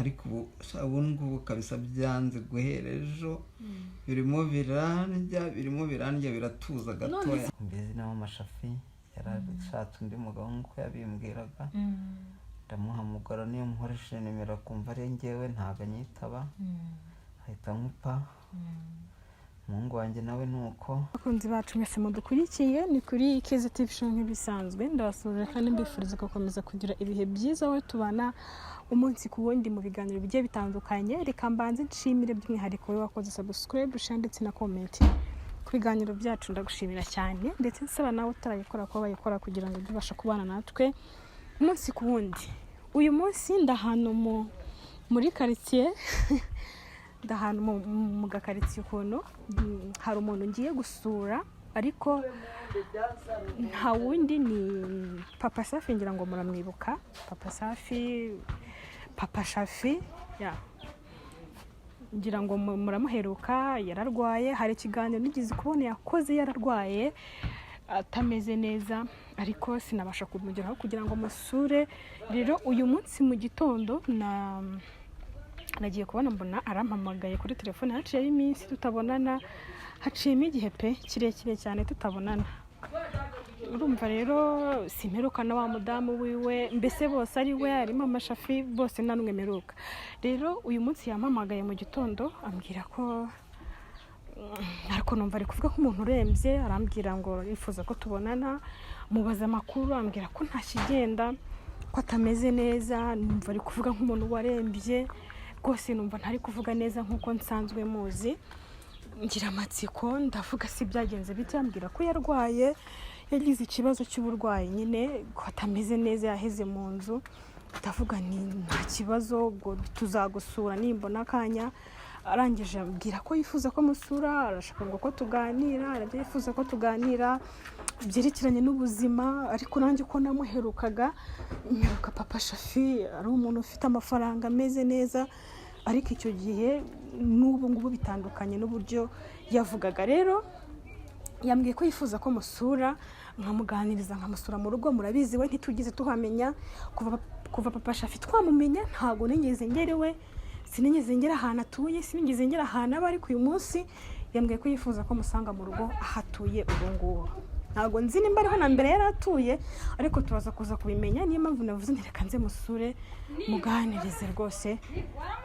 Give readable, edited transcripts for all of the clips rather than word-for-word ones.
Ariko ubu ngubu kabisa byanze guhera ejo, birimo birandya, birimo birandya, biratuza gatoya. Mbizi na Mama Shafi yarashatse undi mugabo nk'uko yabimbwiraga. Ndamuhamagara, niyo muhoresheje nimero akumva ari njyewe ntabwo anyitaba, ahita nkupa. Umuhungu wanjye nawe ni uko. Abakunzi bacu mwese mudukurikiye, ni kuri Keza TV Show nk'ibisanzwe. Ndabasuhuje kandi mbifuriza gukomeza kugira ibihe byiza, we tubana umunsi ku wundi mu biganiro bigiye bitandukanye. Reka mbanze nshimire by'umwihariko wowe wakoze subscribe, share ndetse na comment ku biganiro byacu, ndagushimira cyane, ndetse nsaba nawe utarayikora ko bayikora kugira ngo ujye ubasha kubana natwe umunsi ku wundi. Uyu munsi ndahantu muri karitsiye, ndahantu mu gakaritsiye ukuntu, hari umuntu ngiye gusura, ariko nta wundi ni Papa Safi. Ngira ngo muramwibuka, Papa Safi, Papa Shafi ya. Ngira ngo muramuheruka yararwaye. Hari ikiganiro nigeze kubona yakoze yararwaye atameze neza, ariko sinabasha kumugeraho kugira ngo musure. Rero uyu munsi mu gitondo na nagiye kubona mbona arampamagaye kuri telefone. Haciyeho iminsi tutabonana, haciyemo igihe pe kirekire cyane tutabonana. Urumva rero simperuka na wa mudamu wiwe, mbese bose, ari we, harimo amashafi, bose nta n'umwe mperuka. Rero uyu munsi yampamagaye mu gitondo ambwira ko, ariko numva ari kuvuga nk'umuntu urembye. Arambwira ngo yifuza ko tubonana, mubaza amakuru, ambwira ko nta kigenda, ko atameze neza. Numva ari kuvuga nk'umuntu warembye rwose, numva ntari kuvuga neza nk'uko nsanzwe muzi. Ngira amatsiko, ndavuga: "Si byagenze bite?" Ambwira ko yarwaye, yagize ikibazo cy'uburwayi nyine, ko atameze neza, yaheze mu nzu. Ndavuga ni nta kibazo, ubwo tuzagusura nimbona akanya. Arangije ambwira ko yifuza ko musura, arashaka ngo ko tuganira, arabyo yifuza ko tuganira byerekeranye n'ubuzima. Ariko nanjye uko namuherukaga, mperuka Papa Shafi ari umuntu ufite amafaranga, ameze neza, ariko icyo gihe n'ubu ngubu bitandukanye n'uburyo yavugaga. Rero yambwiye ko yifuza ko musura, nkamuganiriza, nkamusura mu rugo. Murabizi we ntitugize tuhamenya. Kuva Papa Shafi twamumenya ntabwo nigeze ngera iwe, sinigeze ngera ahantu atuye, sinigeze ngera ahantu aba. Ariko uyu munsi yambwiye ko yifuza ko musanga mu rugo aho atuye ubu ngubu. Ntabwo nzi nimba ariho na mbere yari atuye, ariko turaza kuza kubimenya. Niyo mpamvu navuze nti reka nze musure, muganirize rwose,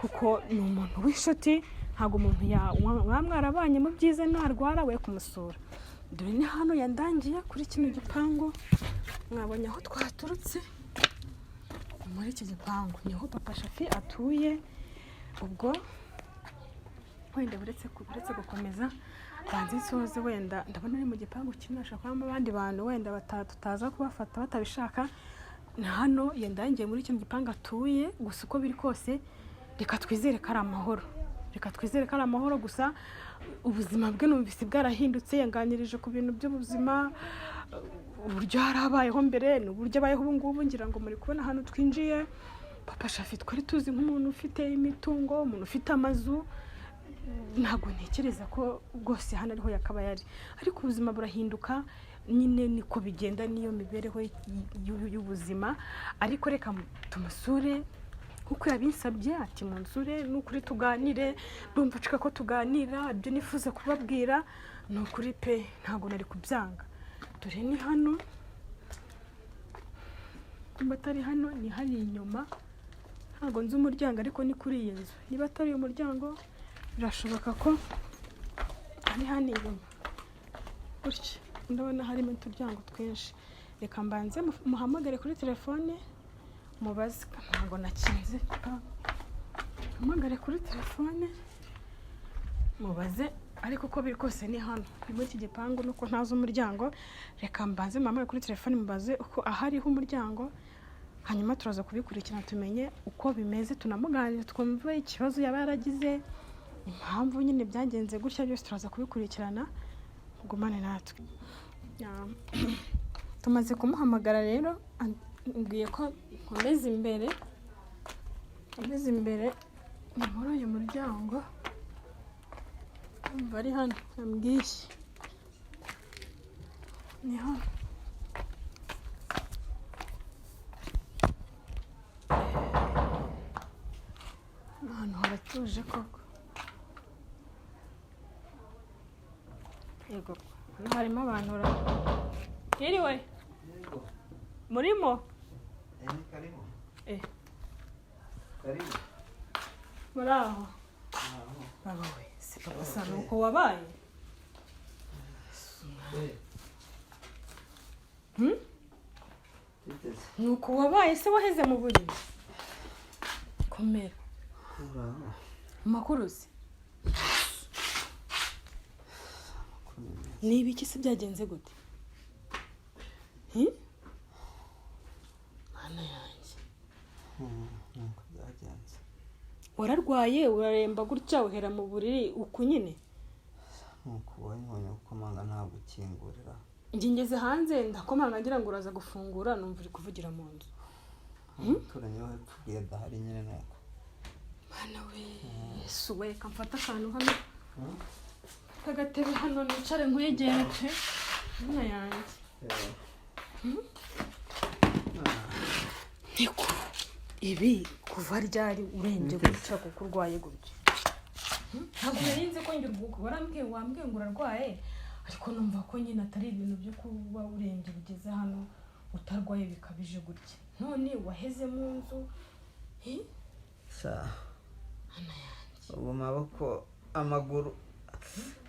kuko ni umuntu w'inshuti. Ntabwo umuntu mwaba mwarabanye mu byiza narwara we kumusura. Dore ni hano yandangiye kuri kino gipangu. Mwabonye aho twaturutse, muri iki gipangu niho Papa Shafi atuye. Ubwo wenda uretse gukomeza banze nsoze, wenda ndabona ari mu gipangu kimwe, hashobora kubamo abandi bantu wenda tutaza kubafata batabishaka. Ni hano yandangiye muri kino gipangu atuye. Gusa uko biri kose reka twizere ko ari amahoro, reka twizere ko ari amahoro. Gusa ubuzima bwe numvise bwarahindutse. Yanganirije ku bintu by'ubuzima, uburyo yari abayeho mbere n'uburyo abayeho ubu ngubu. Ngira ngo muri kubona ahantu twinjiye. Papa Shafi twari tuzi nk'umuntu ufite imitungo, umuntu ufite amazu. Ntabwo ntekereza ko rwose hano ariho yakabaye ari, ariko ubuzima burahinduka nyine, niko bigenda, niyo mibereho y'ubuzima. Ariko reka tumusure kuko yabinsabye, ati munsure ni ukuri tuganire, ndumva nshaka ko tuganira ibyo nifuza kubabwira. Ni ukuri pe, ntabwo nari kubyanga. Dore ni hano, nimba atari hano ni hariya inyuma. Ntabwo nzi umuryango, ariko ni kuri iyi nzu. Niba atari uyu muryango, birashoboka ko ari hano inyuma gutya. Ndabona harimo uturyango twinshi. Reka mbanze muhamagare kuri telefone mubaze. Ntabwo nakinze. Muhamagare kuri telefone mubaze, ariko uko biri kose ni hano, ni muri iki gipangu, nuko ntazi umuryango. Reka mbanze muhamagare kuri telefone mubaze uko ahariho umuryango, hanyuma turaza kubikurikirana tumenye uko bimeze, tunamuganire, twumve ikibazo yaba yaragize, impamvu nyine byagenze gutya. Byose turaza kubikurikirana, mugumane natwe. Tumaze kumuhamagara rero, ambwiye ko nkomeza imbere, nkomeza imbere, ni muri uyu muryango. Umva, ari hano yambwiye, ni hano. Ahantu haratuje koko. Yego, hano harimo abantu Yiriwe. Murimo? Ni karibu. Eh. Karibu. Muri aho. Aho. Baba we, si papa sana uko wabaye? Hmm? Biteze. Nuko wabaye se waheze mu buriri? Komera. Uraho. Amakuru se? Ni ibiki se byagenze gute? Hmm? Mana yanjye. Nuko byagenze. Wararwaye uraremba gutya uhera mu buriri uku nyine? Nuko ubonye ubonye gukomanga ntabwo ukingurira. Njye ngeze hanze ndakomanga ngira ngo uraza gufungura, numva uri kuvugira mu nzu. Umuturanyi we hepfo ubwiye adahari nyine nuko. Mana we, Yesu we, reka mfate akantu hano. Mfate agatebe hano nicare nkwegere pe. Mana yanjye. Niko ibi kuva ryari urembye gutya kuko urwaye gutya? Ntabwo nari nzi ko njye ubwo warambwiye wambwiye ngo urarwaye, ariko numva ko nyine atari ibintu byo kuba urembye bigeze hano utarwaye bikabije gutya. None waheze mu nzu. Sa. Ubu maboko, amaguru,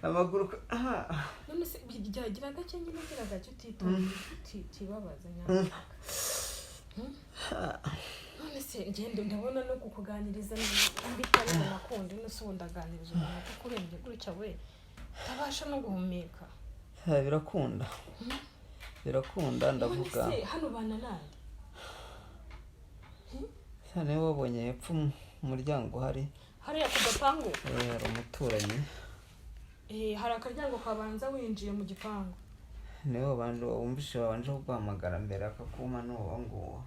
amaguru, aha. None se byagira gake nyine, gira gake utitonda utibabaza nyamuneka. None se ngende ndabona no kukuganiriza mbitari nakundi, none se ubu ndaganiriza umuntu kuko urembye gutya we utabasha no guhumeka. Birakunda. Birakunda ndavuga. None se hano bana nande? Sa niwe wabonye hepfo mu muryango uhari. Hariya ku gapangu? Hari umuturanyi. Hari akaryango kabanza winjiye mu gipangu. Niwe wabanje wumvise wabanje kuguhamagara mbere akakuma n'uwo nguwo.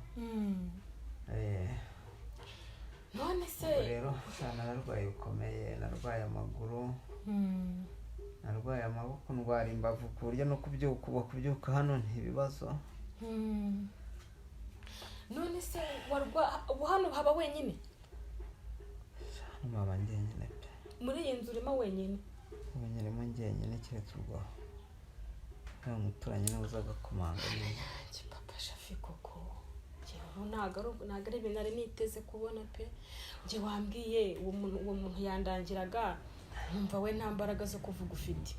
None se Ubwo rero sa nararwaye bikomeye, narwaye amaguru, narwaye amaboko, ndwara imbavu ku buryo no kubyuka ubu kubyuka hano ntibibazo. None se warwa ubu hano haba wenyine? Hano maba njyenyine pe. Muri iyi nzu urimo wenyine? Ubu nyirimo njyenyine keretse ubwo nta muturanyi niwe uza agakomanga nyine. Yanjye papa Shafi koko. Njye ubu ntabwo ari ibintu nari niteze kubona pe. Njye wambwiye uwo muntu yandangiraga nkumva we nta mbaraga zo kuvuga ufite.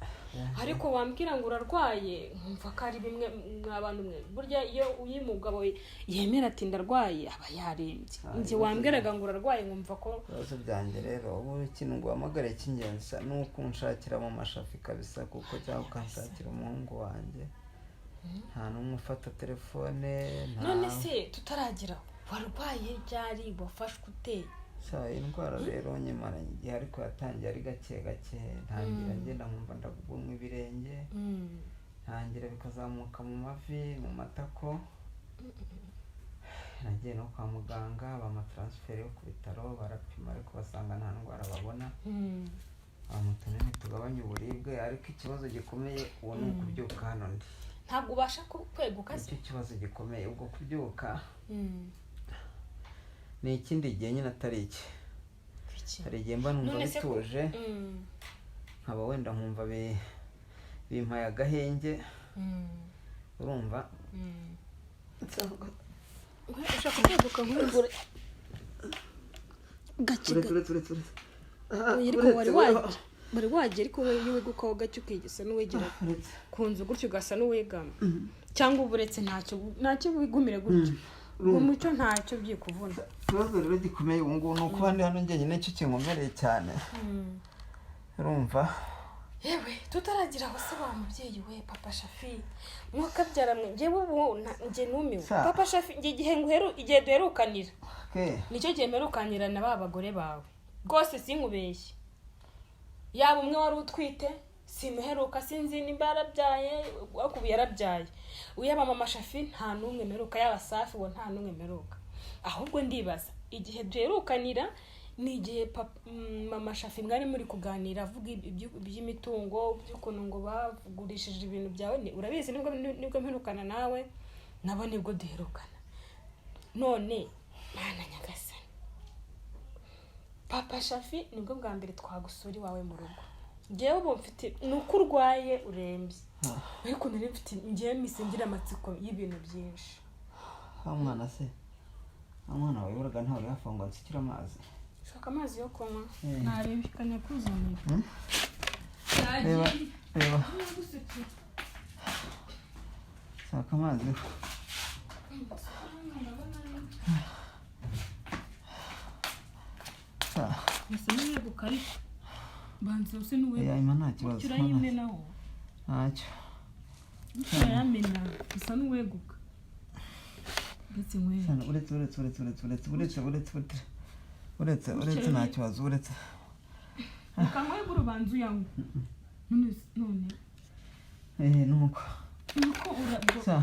Ariko wambwira ngo urarwaye nkumva ko ari bimwe mw'abantu mwe. Burya iyo uyu mugabo yemera ati ndarwaye aba yarembye. Njye wambwiraga ngo urarwaye nkumva ko ibibazo byanjye rero ubu ikintu ngo uhamagare cy'ingenzi ni uko unshakira mu mashafi kabisa, kuko cyangwa ukanshakira umuhungu wanjye. Nta n'umwe ufata telefone. None se tutaragira warwaye ryari, wafashwe ute? Sa indwara rero nyimaranye igihe, ariko yatangiye ari gake gake. Ntangira ngenda nkumva ndagumwa ibirenge, ntangira bikazamuka mu mavi, mu matako. Nagiye no kwa muganga bampa transfer yo ku bitaro, barapima ariko basanga nta ndwara babona. Bamutunini tugabanye uburibwe, ariko ikibazo gikomeye uwo ni ukubyuka hano ndi. Ntabwo ubasha kweguka se? Nicyo kibazo gikomeye, ubwo kubyuka ni ikindi gihe nyine atari iki. Hari igihe mba numva bituje, nkaba wenda nkumva bimpaye agahenge, urumva? Ushaka kweguka nk'umugore gake. Ture. Ariko wari wagiye, ariko iyo wegukaho gake ukigisa n'uwegera ku nzu gutyo ugasa n'uwegama, cyangwa uba uretse ntacyo wigumire gutyo uwo mucyo ntacyo byikuvuna. Ikibazo rero gikomeye ubu ngubu ni ukuba ndi hano njyenyine, nicyo kinkomereye cyane, urumva? Yewe tutaragira aho se wa mubyeyi we papa Shafi mwakabyara mwe, njyewe ubu njye numiwe. Papa Shafi njye igihe duherukanira nicyo gihe mperukanira na ba bagore bawe rwose, sinkubeshye. Yaba umwe wari utwite simuheruka, sinzi nimba yarabyaye, ariko ubu yarabyaye. Yaba mama Shafi nta n'umwe mperuka, yaba Safi uwo nta n'umwe mperuka. Ahubwo ndibaza igihe duherukanira ni igihe mama Shafi mwari muri kuganira avuga iby'imitungo, by'ukuntu ngo bavugurishije ibintu byawe. Urabizi nibwo mperukana nawe, nabo nibwo duherukana. None mana nyagasani, Papa Shafi, nibwo bwa mbere twagusura iwawe mu rugo. Ngewe ubu mfite, ni uko urwaye urembye, ariko nari mfite, ngewe mise ngira amatsiko y'ibintu byinshi. Wa mwana se, wa mwana wayoboraga ntawe uri hafi aho ngo ansukire amazi? Shaka amazi yo kunywa. Eh. Narebe kanyakuzanira. Reba, reba, shaka amazi. Gusa n'uweguka, ariko banza use n'uweguka. Oya, ima, nta kibazo. Urayimenaho. Ntacyo. Urayamena, usa n'uweguka ndetse nkwereke. Sana, uretse, uretse, uretse, uretse, uretse, uretse, uretse, uretse, uretse, uretse, nta kibazo, uretse. Reka nkwegure, ubanza uyanywe none none. Eh, nuko. Nuko Sa,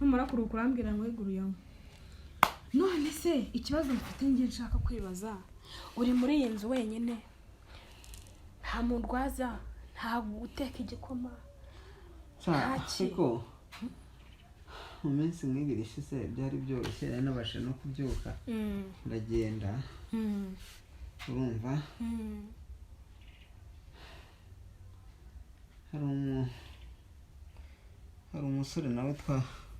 numara kuruhuka urambwira nkwegure uyanywe. None se ikibazo mfite, ngiye nshaka kwibaza, uri muri iyi nzu wenyine, nta murwaza, nta guteka igikoma? Sa, Ntaki. ariko mu minsi nk'ibiri ishize byari byoroshye, nari nabashije no kubyuka ndagenda, urumva? Hari umusore nawe twa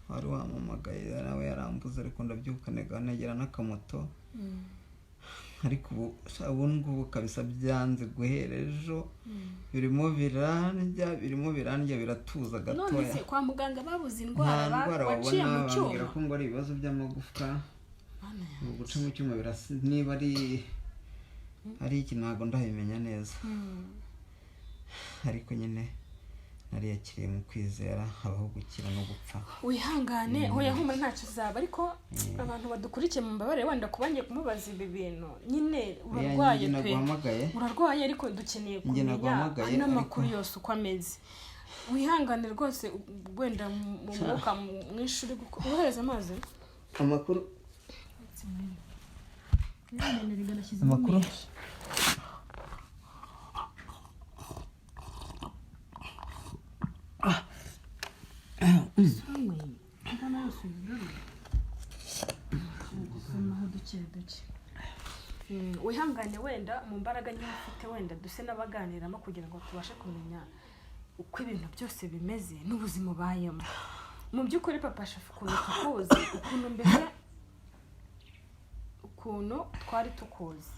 wari wampamagaye, nawe yarambuze, ariko ndabyuka negera n'akamoto. Ariko ubu sha, ubu ngubu kabisa byanze guhera ejo, birimo birandya, birimo birandya, biratuza None gatoya. se kwa muganga babuze Nta indwara ndwara waciye babona, mu bambwira cyuma? ko ngo ari ibibazo by'amagufwa. Mana yanjye. Ngo guca mu cyuma birasa, niba ari iki ntabwo ndabimenya neza. Ariko nyine nariyakiriye mu kwizera, habaho gukira no gupfa. Wihangane, hoya, humura, ntacyo uzaba. Ariko abantu badukurikiye mu mbabare, wenda kuba ngiye kumubaza ibi bintu nyine, urarwaye Njye pe. naguhamagaye. Urarwaye, ariko dukeneye Njye kumenya naguhamagaye, n'amakuru ariko- yose uko ameze. Wihangane rwose, wenda mu mwuka mwinshi uri wohereza amazi. Amakuru, amakuru. Gusomaho duke duke. Wihangane, wenda mu mbaraga nke ufite, wenda duse n'abaganiramo kugira ngo tubashe kumenya uko ibintu byose bimeze n'ubuzima ubayemo mu by'ukuri. Papa Shafi, ukuntu tukuzi, ukuntu mbese, ukuntu twari tukuzi,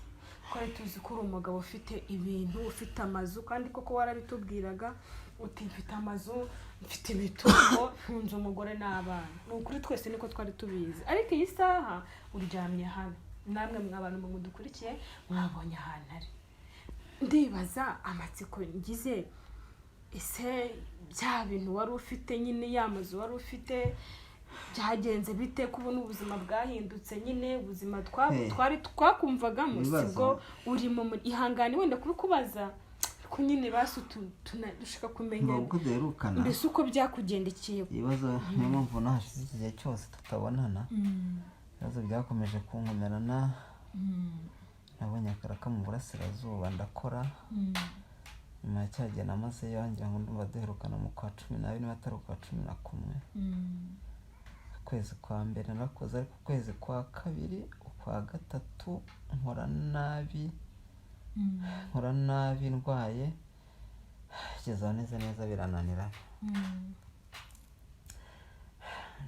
twari tuzi ko uri umugabo ufite ibintu, ufite amazu, kandi koko warabitubwiraga uti: "Mfite amazu, mfite imitungo, ntunze umugore n'abana." Ni ukuri, twese niko twari tubizi. Ariko iyi saha uryamye hano, namwe mwa bantu mudukurikiye mwabonye ahantu ari. Ndibaza, amatsiko ngize, ese bya bintu wari ufite nyine, ya mazu wari ufite, byagenze bite? Kubona ubuzima bwahindutse nyine, ubuzima Hey. twari twakumvagamo Ibibazo. sibwo urimo. Ihangane wenda kubikubaza, ariko nyine basi dushaka kumenya Ngo ubwo duherukana, mbese uko byakugendekeye. ibibazo, niyo mpamvu nahashize iki gihe cyose tutabonana. Ibibazo byakomeje kunkomerana. Nabonye akaraka mu burasirazuba, ndakora. Nyuma ya cya gihe namazeyo, ngira ngo ndumva duherukana mu kwa 12, niba atari ukwa 11. Ukwezi kwa mbere narakoze, ariko ukwezi kwa kabiri, ukwa gatatu nkora nabi, nkora nabi, ndwaye, kugeza aho neza neza birananira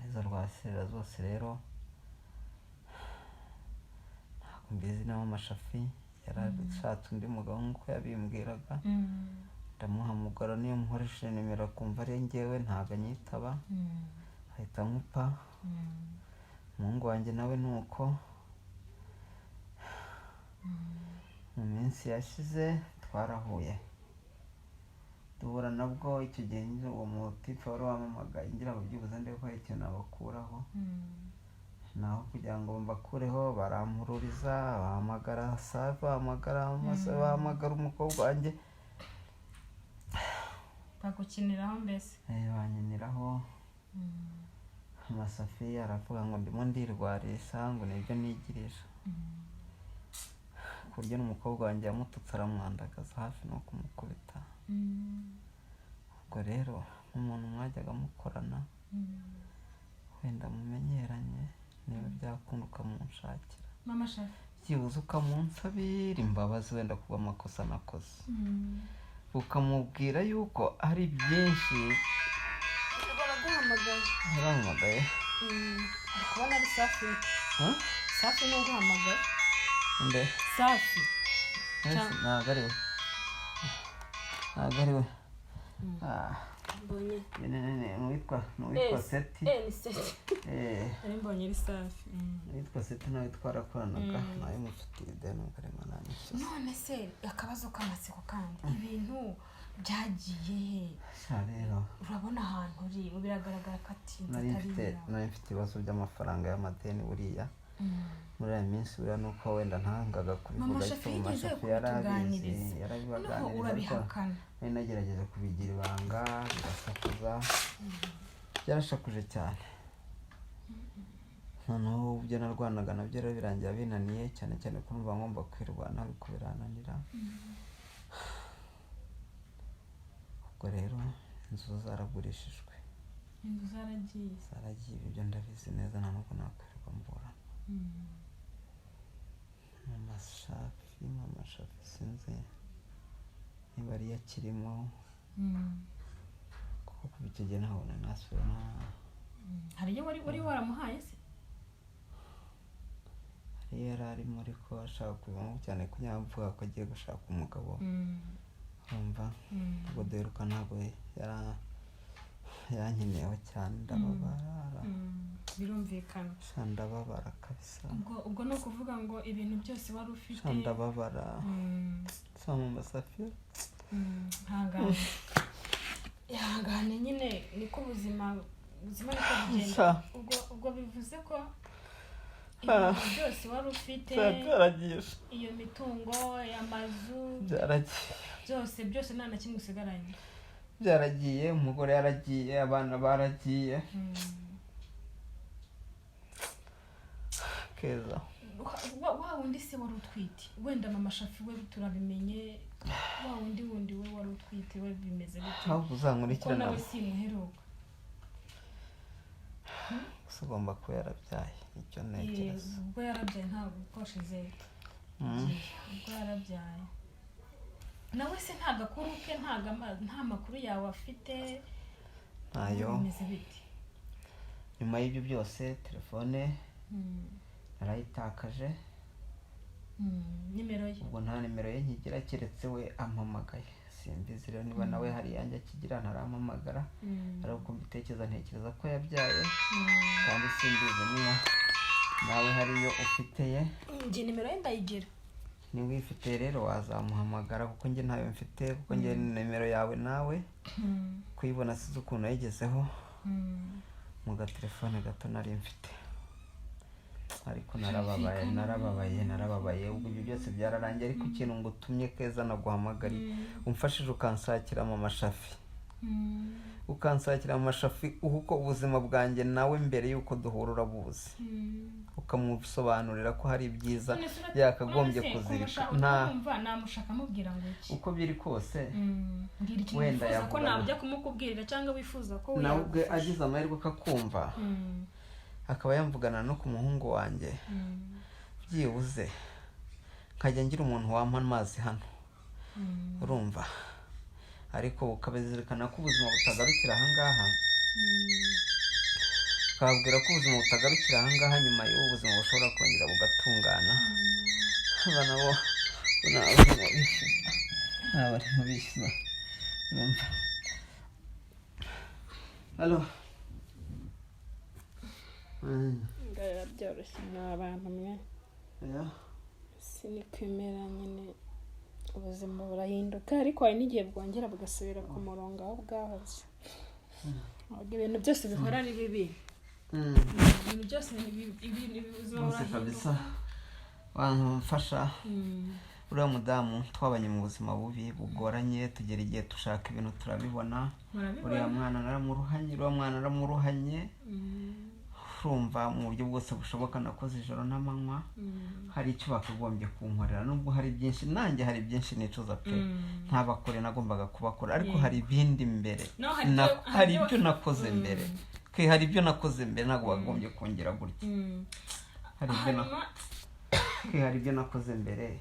neza rwaserera zose. Rero ntabwo mbizi niba amashafi yarashatse undi mugabo nk'uko yabimbwiraga. Ndamuhamagara, niyo muhoresheje nimero akumva ari njyewe ntabwo anyitaba, ahita nkupa. Umuhungu wanjye nawe ni uko. Mu minsi yashize twarahuye, duhura nabwo icyo gihe nyine uwo mutipe wari wampamagaye, ngira ngo byibuze ndebe ko hari ikintu nabakuraho. Naho kugira ngo mbakureho, barampururiza, bahamagara Safi, bahamagara Masa, bahamagara umukobwa wanjye. Bagukiniraho mbese. Bankiniraho. Amasafi aravuga ngo ndimo ndirwarisha, ngo nibyo nigirisha, ku buryo n'umukobwa wanjye yamututse aramwandagaza, hafi no kumukubita. Ubwo rero nk'umuntu mwajyaga mukorana, wenda mumenyeranye, niba byakunda ukamunshakira. Mama Shafi. Byibuze ukamunsabira imbabazi wenda kuba amakosa nakoze, ukamubwira yuko ari byinshi. Baraguhamagaye. Yarampamagaye? Ndi kubona ari Safi. Huh? Safi ni uguhamagaye. Nde? Safi. Ese ntabwo ari we, ntabwo ari we. Ah, Mbonye. ni uwitwa Seti. Eh, ni Seti. Eh, Nari mbonye ari Safi. uwitwa Seti nawe twarakoranaga, nawe mufitiye ideni, ubwo arimo nanyishyuza. None se akabazo k'amatsiko kandi, ibintu byagiye he? Sha rero, Urabona ahantu uri biragaragara ko atinze nari atari mfite iyawe. nari mfite ibibazo by'amafaranga y'amadeni buriya muri aya minsi. Buriya nuko wenda ntangaga kubivuga, Mama ariko Shafi Mama yigeze Shafi yarabizi. kubituganiriza, noneho Yarabibaganiriza, ariko urabihakana. nari nagerageje kubigira ibanga, birasakuza, byarashakuje cyane. Noneho ibyo narwanaga nabyo rero birangira binaniye, cyane cyane ko numva ngomba kwirwanaho, ariko birananira. Ubwo rero inzu zaragurishijwe. Inzu zaragiye? Zaragiye, ibyo ndabizi neza, nta nubwo nakwirirwa mburana. Mama Shafi, Mama Shafi sinzi niba ariyo akirimo, kuko kuva icyo gihe ntabona nasubira nta Hari iyo wari waramuhaye se? Hariyo yari arimo, ariko ashaka kubivamo cyane ko yamvuga ko agiye gushaka umugabo. Urumva, ubwo duheruka ntabwo yankeneyeho cyane, ndababara. Birumvikana. Sha ndababara kabisa. Ubwo ni ukuvuga ngo ibintu byose wari ufite? Sha ndababara. Sha Mama Safi. Ihangane, ihangane nyine, niko ubuzima niko bugenda. Sha. Ubwo bivuze ko ibintu byose wari ufite, Sha byaragiye sha. iyo mitungo, amazu, Byaragiye. byose byose, nta na kimwe usigaranye. Byaragiye, umugore yaragiye, abana baragiye. Keza. Wa wundi se wari utwite, wenda Mama Shafi we turabimenye, wa wundi we wari utwite we bimeze bite? Ahubwo Kuko uzankurikirana. nawe simuheruka. Gusa ugomba kuba yarabyaye, icyo ntekereza. Ubwo yarabyaye, ntabwo ukoshize igihe, ubwo yarabyaye nawe se nta gakuru ke, nta makuru yawe afite? Ntayo. Bimeze bite? Nyuma y'ibyo byose telefone narayitakaje. Nimero ye? Ubwo nta nimero ye nkigira keretse we ampamagaye. Simbizi rero niba nawe hari iyanjye akigira, ntarampamagara. Ariko uko mbitekereza, ntekereza ko yabyaye, kandi simbizi niba nawe hari iyo ufite ye. Njye nimero ye ndayigira. Niba uyifite rero wazamuhamagara, kuko njye ntayo mfite, kuko njye nimero yawe nawe kuyibona sizi ukuntu yayigezeho mu gatelefone gato nari mfite. Ariko narababaye, narababaye, narababaye. Ubwo ibyo byose byararangiye, ariko ikintu ngo utumye Keza naguhamagariye, umfashije ukansakira Mama Shafi, ukansakira Mama Shafi, uko ubuzima bwanjye nawe mbere y'uko duhura urabuzi, ukamusobanurira ko hari ibyiza None se yakagombye none se kuzirika. kumushaka, urumva namushaka amubwira ngo iki? Uko biri kose, Mbwira ikintu wenda wifuza ko yavugana. najya kumukubwirira cyangwa wifuza ko we Nawe ubwe yagufasha. agize amahirwe akakumva, akaba yamvugana no ku muhungu wanjye, byibuze nkajya ngira umuntu wampa amazi hano. Urumva, ariko ukabizirikana ko ubuzima butagarukira ahangaha, ukababwira ko ubuzima butagarukira ahangaha, nyuma y'ubu buzima bushobora kongera bugatungana. Aba nabo ni abarimo bishyuza, ni abarimo bishyuza, urumva. Halo. Biba byoroshye ni abantu mwe. Yeah. Si niko imera nyine, ubuzima burahinduka, ariko hari n'igihe bwongera bugasubira ku murongo aho bwahoze. Ntabwo ibintu byose bihora ari bibi. Ibintu byose ni bibi, ubuzima Rwose burahinduka. Kabisa wamfasha. Uriya mudamu twabanye mu buzima bubi bugoranye, tugera igihe dushaka ibintu turabibona. Uriya Murabibona. mwana naramuruhanye, uriya mwana naramuruhanye. Urumva, mu buryo bwose bushoboka nakoze ijoro n'amanywa. Hari icyo bakagombye kunkorera, nubwo hari byinshi nanjye, hari byinshi nicuza pe. Ntabakore nagombaga kubakora, ariko hari ibindi mbere. No, hari hari Hari ibyo ibyo nakoze mbere. Hari ibyo nakoze mbere, ntabwo bagombye kongera gutya. Hari ibyo Hanyuma Hari ibyo nakoze mbere.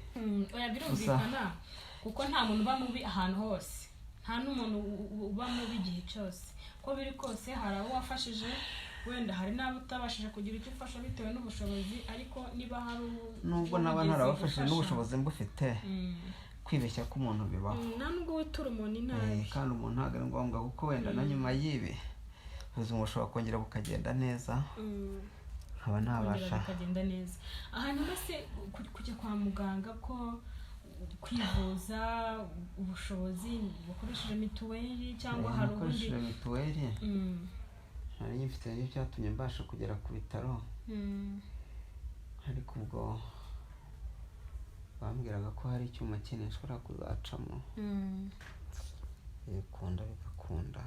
Oya, birumvikana, kuko nta muntu uba mubi ahantu hose, nta n'umuntu uba mubi igihe cyose. Uko biri kose hari abo wafashije, wenda hari n'abo utabashije kugira icyo ufasha bitewe n'ubushobozi, ariko niba hari Nubwo naba uwigeze ntarabafashije gufasha. n'ubushobozi mbufite, kwibeshya k'umuntu bibaho. Nta nubwo witura umuntu inabi. Kandi umuntu ntabwo ari ngombwa, kuko wenda na nyuma y'ibi ubuzima bushobora kongera bukagenda neza, nkaba nabasha. Kongera bikagenda neza. Hanyuma se kujya kwa muganga, ko kwivuza, ubushobozi, bukoresheje mituweli cyangwa hari ubundi? Nakoresheje mituweli. Nari nyifite, nicyo cyatumye mbasha kugera ku bitaro. Ariko ubwo bambwiraga ko hari icyuma kinini nshobora kuzacamo, bikunda bigakunda,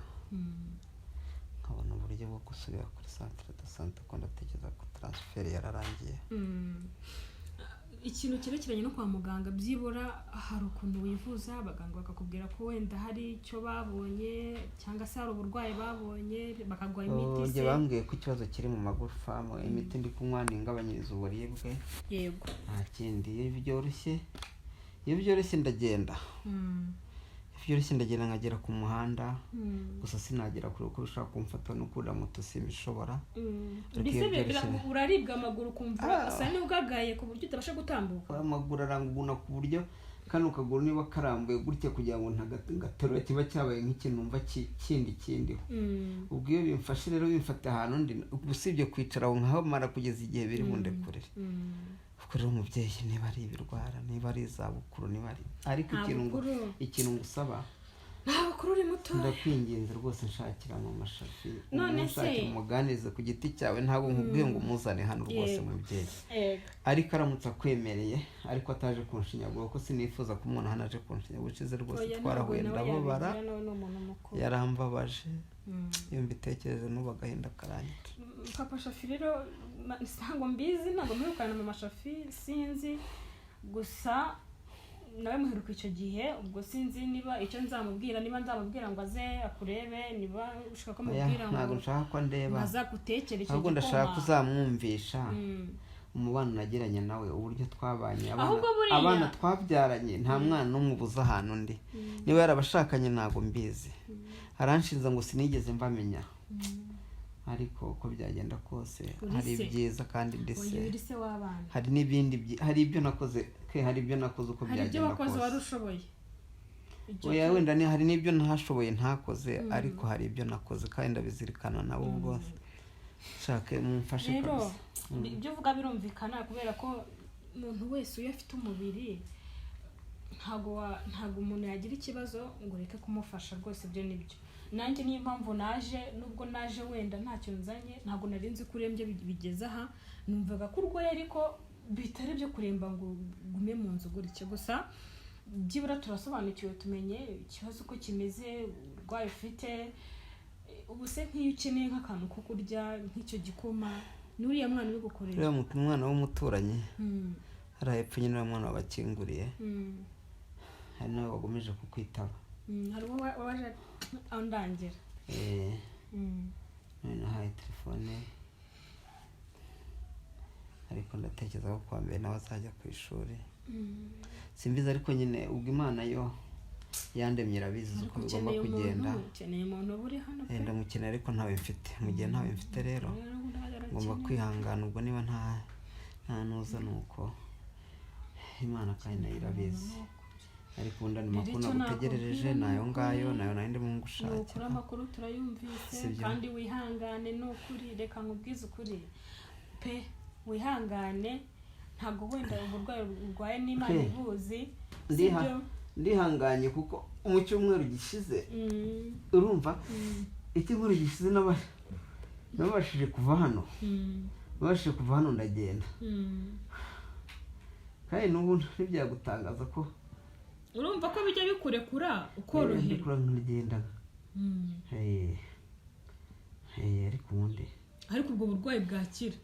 nkabona uburyo bwo gusubira kuri centre de santé, kuko ndatekereza ko transfert yararangiye. Ikintu cyerekeranye no kwa muganga, byibura hari ukuntu wivuza, abaganga bakakubwira ko wenda hari icyo babonye cyangwa se hari uburwayi babonye, bakaguha imiti Njye se? bambwiye ko ikibazo kiri mu magufa. Imiti ndi kunywa ni ingabanyiriza uburibwe, nta kindi. Iyo byoroshye ndagenda. Iyo byoroshye ndagenda nkagera ku muhanda. Gusa sinagera kure, kuko ushaka kumfata no kurira moto simbishobora. Ariko Mbese iyo byoroshye uraribwa amaguru ukumva usa n'ugagaye ku buryo utabasha gutambuka? Amaguru aranguna ku buryo kano kaguru niba karambuye gutya, kugira ngo ntagaterura kiba cyabaye nk'ikintu numva kindi kindiho. Ubwo iyo bimfashe rero, bimfata ahantu ndi, usibye kwicara aho nkahamara kugeza igihe biri bundekurire. Ubwo rero umubyeyi, niba ari ibirwara, niba ari izabukuru, niba ari, ariko Nta ikintu ngo bukuru. ikintu ngusaba, Nta bukuru, uri muto. Ndakwinginze rwose, nshakira mama Shafi. None Nshakira, umuganirize ku giti cyawe. Ntabwo nkubwiye ngo umuzane hano rwose, mubyeyi. Ariko aramutse akwemereye, ariko ataje kunshinyagura, kuko sinifuza ko umuntu hano aje kunshinyagura. Ushize rwose Oya, ntabwo twarahuye nawe ndababara. yabigira, nawe ni umuntu mukuru. Yarambabaje. Iyo mbitekereje n'ubu agahinda karanyica. Papa Shafi rero, ntabwo mbizi, ntabwo mperukana na mama Shafi, sinzi. Gusa nawe muheruka icyo gihe, ubwo sinzi niba icyo nzamubwira, niba nzamubwira ngo aze akurebe, niba ushaka ko Oya, mubwira ntabwo ngo nshaka ko ndeba. azagutekere icyo Ahubwo ndashaka gikoma. kuzamwumvisha umubano nagiranye nawe, uburyo twabanye, Ahubwo buriya- abana twabyaranye, nta mwana n'umwe ubuze ahantu undi. Niba yarabashakanye ntabwo mbizi, aranshinza ngo sinigeze mbamenya, ariko uko byagenda kose Uri hari se. ibyiza kandi ndetse Oya, uri se w'abana. hari n'ibindi hari ibyo nakoze ke, hari ibyo nakoze uko Hari ibyo byagenda wakoze kose. wari ushoboye. Ibyo Oya, wenda ni hari n'ibyo ntashoboye, ntakoze, ariko hari ibyo nakoze kandi ndabizirikana nabo. Ubwo nshake mumfashe Rero kabisa. ibyo uvuga birumvikana, kubera ko umuntu wese iyo afite umubiri, ntabwo umuntu yagira ikibazo ngo ureke kumufasha rwose. Ibyo ni byo, nanjye niyo mpamvu naje. Nubwo naje wenda ntacyo nzanye, ntabwo nari nzi ko urembye bigeze aha. Numvaga ko urwaye ariko bitari ibyo kuremba ngo ugume mu nzu gutya. Gusa byibura turasobanukiwe, tumenye ikibazo uko kimeze, uburwayi ufite. Ubu se nk'iyo ukeneye nk'akantu ko kurya, nk'icyo gikoma, n'uriya mwana uri gukorera? Uriya umwana w'umuturanyi hariya hepfo nyine, uriya mwana wabakinguriye, hari nawe wagomeje kukwitaba. Hari uwo waje andangira. None nahaye telefone, ariko ndatekereza ko kuwa mbere nawe azajya ku ishuri. Simbizi, ariko nyine ubwo Imana yo yandemye irabizi Ariko uko bigomba ukeneye kugenda. umuntu, ukeneye umuntu uba uri hano pe. Ndamukeneye ariko ntawe mfite. Mu gihe ntawe mfite rero, Rero ngomba arakeneye. kwihangana. Ubwo niba nta nuza, ni uko Imana kandi nayo irabizi. Ariko ubundi andi Rero makuru icyo nagutegerereje nakubwira ni ayo ni ngayo, ukuri. nayo nari ndimo Ni ukuri, ngushakira. amakuru turayumvise. Sibyo? Kandi wihangane, ni ukuri, reka nkubwize ukuri pe, wihangane. Ntabwo wenda uburwayi urwaye n'Imana Pe. ibuzi, sibyo? Ndihanganye kuko mu cyumweru gishize, urumva, icyumweru gishize nabashije kuva hano, nabashije kuva hano ndagenda. Kandi n'ubu ntibyagutangaza ko Urumva ko bijya bikurekura ukoroherwa. Ndikura nkagenda. Ariko ubundi Ariko ubwo burwayi bwakira.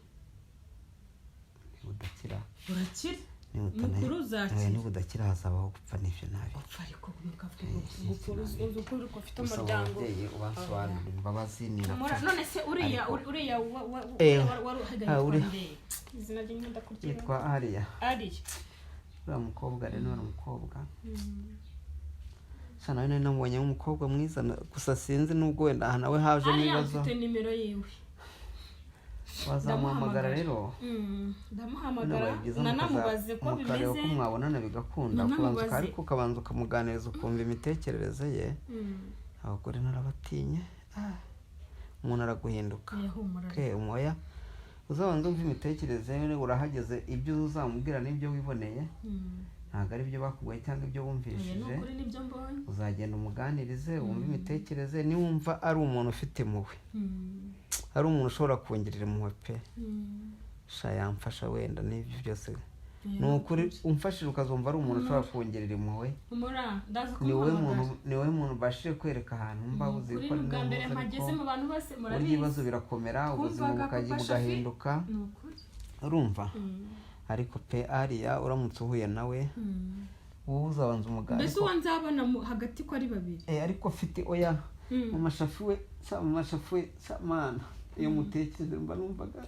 Budakira. Burakira. Ni ukuri uzakira. Niba udakira hazabaho gupfa n'ibyo nabi. Gupfa ariko mukavuga gupfa, uzi ukuri ko ufite Gusa umuryango. Ababyeyi ubansobanurira imbabazi ni Humura, none se uriya uriya wari uhagaye Ah, yitwa uriya. nde? Izina rye nkunda kuryiba. Yitwa Ariya. Ariya. Uriya mukobwa rero ni umukobwa sa nawe nari namubonye nk'umukobwa mwiza, gusa sinzi n'ubwo wenda aha nawe hajemo Ariya ibibazo. mfite nimero yiwe. Wazamuhamagara Ndamuhamagara. rero. Ndamuhamagara. Binabaye byiza nanamubaze ko mukareba bimeze. ko mwabonana bigakunda, Nanamubaze. ukabanza ariko ukabanza ukamuganiriza ukumva imitekerereze ye. Abagore narabatinye. Ah, umuntu araguhinduka. Oya, humura. Ke umoya uzabanza wumve imitekerereze ye, urahageze ibyo uzamubwira n'ibyo wiboneye ntabwo ari ibyo bakugoye cyangwa ibyo Oya, ni wumvishije. ukuri nibyo mbonye. Uzagenda umuganirize wumve imitekerereze, niwumva ari umuntu ufite impuhwe, ari umuntu ushobora kungirira impuhwe pe, sha yamfasha wenda n'ibyo byose. Oya, Ni ukuri umfashije ukazumva ari umuntu ushobora kungirira impuhwe, humura, ndaza ni wowe kumuhamagara. muntu, ni wowe muntu mbashije kwereka ahantu mba uzi Kuri ko ni ubwa mbere ntuzi, ariko mpageze mu bantu bose burya murabizi. ibibazo birakomera, ubuzima Twumvaga bukajya Papa Shafi. bugahinduka. Ni ukuri. Urumva, ariko pe Ariya uramutse uhuye nawe, wowe uzabanza umugani. Mbese uwo nzabona hagati ko ari babiri? Eh, ariko mfite oya mu mashafi we sa mu mashafi we sa mana iyo mutekereje mba numvaga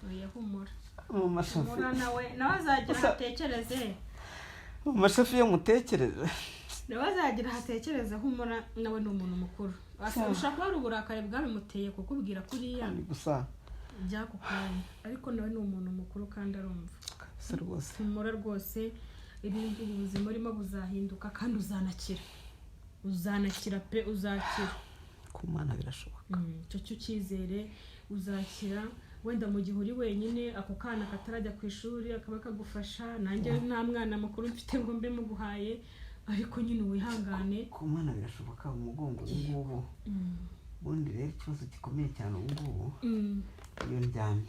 Oya, humura. mu mashafi. Humura, nawe azagira ahatekereze. Mu mashafi iyo mutekereje. Nawe azagira ahatekereze, humura, nawe ni umuntu mukuru. Ushobora kuba ari uburakari bwabimuteye kukubwira kuriya Kandi gusa by'ako kanya, ariko nawe ni umuntu mukuru kandi arumva. Kabisa rwose. Humura rwose, ibi ubu buzima urimo buzahinduka kandi uzanakira, uzanakira pe, uzakira. Ku Mana birashoboka. Icyo cyo cyizere, uzakira. Wenda mu gihe uri wenyine, ako kana katarajya ku ishuri akaba kagufasha. Nanjye nta mwana mukuru mfite ngo mbe muguhaye, ariko nyine wihangane. Ku Mana birashoboka. Umugongo ubu ngubu, ubundi rero ikibazo gikomeye cyane ubu ngubu, iyo ndyamye,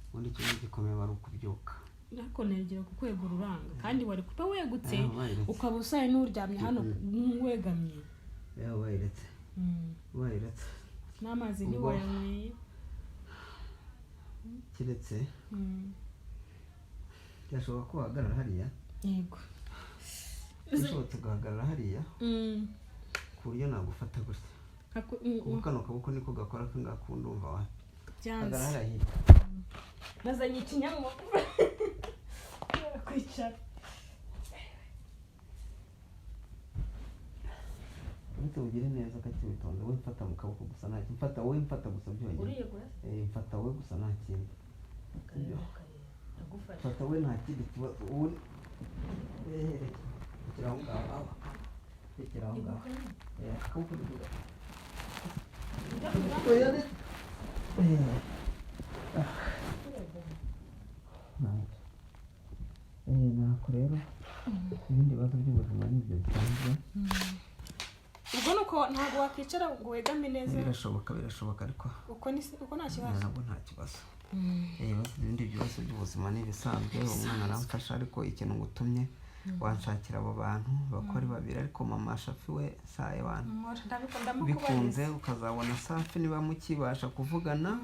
ubundi ikibazo gikomeye aba ari ukubyuka. Ariko negera kukwegura uranga, kandi wari kuba wegutse Ah, wayiretse. ukaba usaye n'uryamye hano wegamye. Yewe, wayiretse. Wayiretse. N'amazi ntiwayanyweye. Keretse byashoboka ko wahagarara hariya. Yego. Bishobotse ugahagarara hariya ku buryo nagufata gutya, kuko kano kaboko niko gakora akangaka, ubundi wumva wapi. Byanze. Hagarara hariya hirya. Nazanye ikinyamakuru kwicara. Uretse ugire neza gake witonze, wowe mfata mu kaboko gusa nta kintu, mfata wowe, mfata gusa byonyine. Uriyegura? Eh, mfata wowe gusa nta kindi. Sibyo? Ndagufasha. Mfata wowe nta kindi kibazo, wowe rekera aho ngaho, aho rekera aho ngaho. Eh, akaboko niko oya, ah. Ntacyo. Eh, nako rero ibindi bibazo by'ubuzima ni ibyo bisanzwe. Ubwo ni uko ntabwo wakwicara ngo wegame neza? Birashoboka, birashoboka ariko. Uko ni uko nta kibazo? Ntabwo nta kibazo. Eh, ibindi bibazo by'ubuzima ni ibisanzwe. Umwana aramfasha, ariko ikintu ngutumye, wanshakira abo bantu bakora babiri, ariko mama Shafi we saye wantu Ndamukubariza. bikunze ukazabona Safi niba mukibasha kuvugana,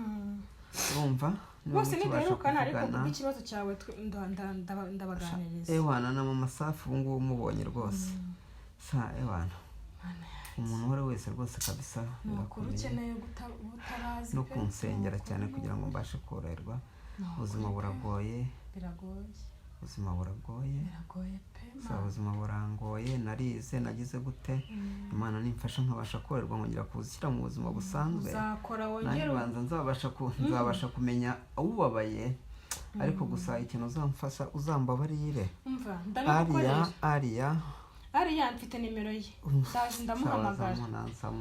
urumva, niba Bose mukibasha ntiduherukana, ariko kuvugana. kubw'ikibazo cyawe ndabaganiriza. Ewana na mama Safi ubu ngubu umubonye rwose sa ewana umuntu uwo ari we wese rwose kabisa Ni ukuri birakomeye. ukeneye ubutabazi No pe. kunsengera Ni cyane ukuri, kugira ngo mbashe koroherwa. Ni ukuri Ubuzima pe. buragoye. Biragoye. Ubuzima buragoye. Biragoye pe. Sa ubuzima burangoye, narize, nagize gute, Imana nimfasha nkabasha koroherwa nkongera kuzishyira mu buzima busanzwe, Uzakora nanjye wongere banza nzabasha kumenya ubabaye, ariko gusa ikintu uzamfasha, uzambabarire. Umva, Ariya ndabigukorera. Ariya. Ariya mfite nimero ye, ndaje ndamuhamagara.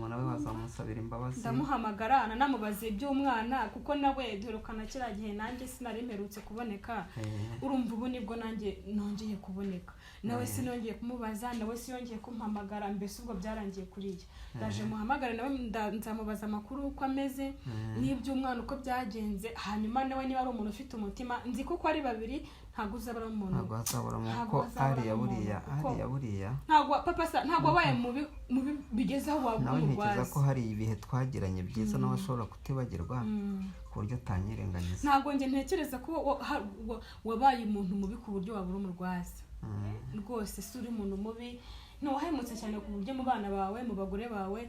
Nawe wazamusabira imbabazi. Ndamuhamagara nanamubaza iby'umwana, kuko nawe duherukana kiriya gihe nanjye sinari mperutse kuboneka. Urumva ubu nibwo nanjye nongeye kuboneka, nawe sinongeye kumubaza, nawe siyongeye kumpamagara, mbese ubwo byarangiye kuriya. Ndaje muhamagare nawe, nzamubaza amakuru uko ameze n'iby'umwana uko byagenze, hanyuma nawe niba ari umuntu ufite umutima, nzi ko uko ari babiri. Ntabwo uzaburamo umuntu. Ntabwo hazaburamo, Ntabwo kuko hazaburamo ariya buriya, umuntu, kuko ariya buriya. Ntabwo papa sa, ntabwo wabaye mubi mubi bigeze aho waba Nawe ntekereza umurwaza. ko hari ibihe twagiranye byiza nawe ashobora kutibagirwa, ku buryo atanyirengagiza. Ntabwo njye ntekereza ko wabaye umuntu mubi ku buryo wabura umurwaza. Rwose si uri umuntu mubi, ntiwahemutse cyane ku buryo mu bana bawe, mu bagore bawe,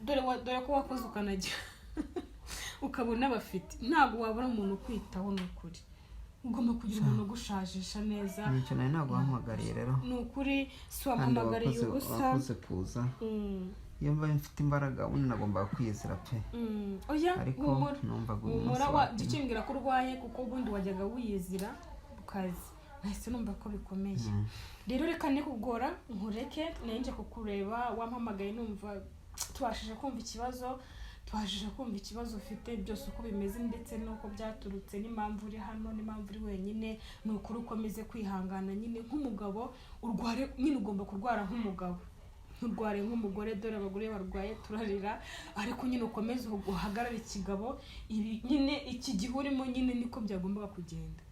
dore ko wakoze ukanajya ukabona bafite. Ntabwo wabura umuntu ukwitaho, ni ukuri. Ugomba kugira umuntu ugushajisha neza. Nicyo nari naguhamagariye rero. Ni ukuri, si Kandi wampamagariye wakoze, ubusa. wakoze kuza. Iyo mba mfite imbaraga, ubundi nagombaga kwiyizira pe. Oya. Ariko Humura. numvaga uyu Humura. munsi Wa wapima. jya ukimbwira ko urwaye, kuko ubundi wajyaga wiyizira ku kazi, nahise numva ko bikomeye. Rero reka nikugora nkureke, nje kukureba wampamagaye, numva tubashije kumva ikibazo, tubashije kumva ikibazo ufite byose uko bimeze, ndetse n'uko byaturutse, n'impamvu uri hano, n'impamvu uri wenyine. Ni ukuri ukomeze kwihangana nyine nk'umugabo, urware nyine, ugomba kurwara nk'umugabo, nturware nk'umugore. Dore abagore barwaye turarira, ariko nyine ukomeze uhagarare ikigabo. Ibi nyine, iki gihe urimo nyine niko byagombaga kugenda.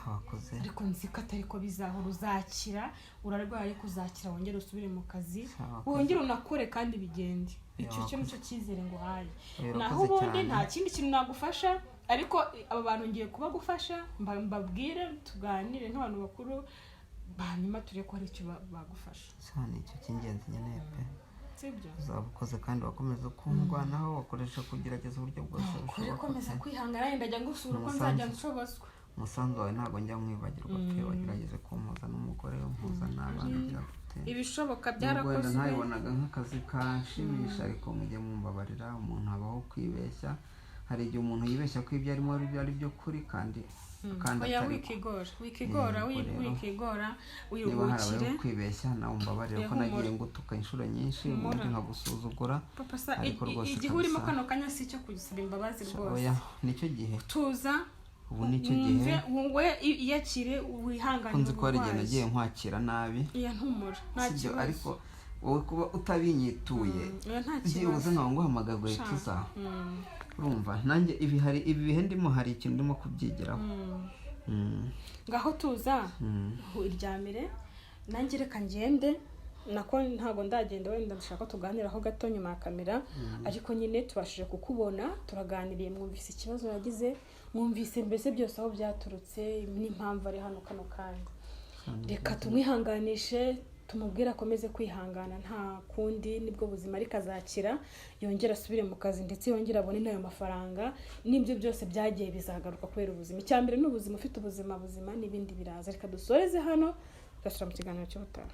Wakoze. Ariko nzi ko atari ko bizahora, uzakira. Urarwaye ariko uzakira, wongere usubire mu kazi, Wakoze. wongere unakore kandi bigende. Icyo cyo Wakoze. nicyo cyizere nguhaye. Oya, Naho urakoze ubundi cyane. nta kindi kintu nagufasha, ariko aba bantu ngiye kubagufasha, mbabwire tuganire nk'abantu bakuru, hanyuma turebe ko hari icyo bagufasha. Cyane, icyo cy'ingenzi nkeneye pe. Sibyo? Uzaba ukoze, kandi wakomeza kundwanaho, wakoresha kugerageza uburyo bwose Kuri bushoboka komeza pe. kwihangana, yenda njya ngusura uko Umusanzu. nzajya nshobozwa. Umusanzu wawe ntabwo njya mwibagirwa pe. Wagerageje kumpuza n'umugore, umpuza n'abana, ugira gute. Ibishoboka Nubwo wenda byarakozwe. ntabibonaga nk'akazi kanshimisha, ariko mujye mumbabarira, umuntu abaho kwibeshya. Hari igihe umuntu yibeshya ko ibyo arimo ari byo ari byo kuri, kandi Oya. atari ko. Wikigora, wikigora. Yego, rero. Wikigora, Niba wiruhukire. harabayeho kwibeshya, nawe umbabarire ko Humura. nagiye ngutuka inshuro nyinshi, Humura. ubundi nkagusuzugura. Papa sa, Ariko rwose igihe urimo kabisa. kano kanya si icyo gusaba imbabazi rwose. Oya, nicyo gihe. Tuza. Ubu nicyo Wumve gihe. wowe, iyakire, wihangane Ko nzi ko hari igihe uburwayi. nagiye nkwakira nabi. Iya, ntumura, nta Sibyo? kibazo. Ariko wowe kuba utabinyituye, Oya, nta byibuze kibazo. nkaba nguhamagaye Sha. tuza. Urumva nanjye ibi, hari ibi bihe ndimo, hari ikintu ndimo kubyigiraho. Ngaho tuza, iryamire, nanjye reka ngende. Nako ntabwo ndagenda, wenda ndashaka ko tuganiraho gato nyuma ya kamera. Ariko nyine tubashije kukubona, turaganiriye, mwumvise ikibazo yagize, mwumvise mbese byose aho byaturutse n'impamvu ari hano kano kanya. Reka tumwihanganishe, tumubwire akomeze kwihangana, nta kundi, nibwo buzima, ariko azakira, yongere asubire mu kazi, ndetse yongere abone n'ayo mafaranga, n'ibyo byose byagiye bizagaruka kubera ubuzima. Icya mbere ni ubuzima, ufite ubuzima buzima n'ibindi biraza. Reka dusoreze hano, tugasubira mu kiganiro cy'ubutaha.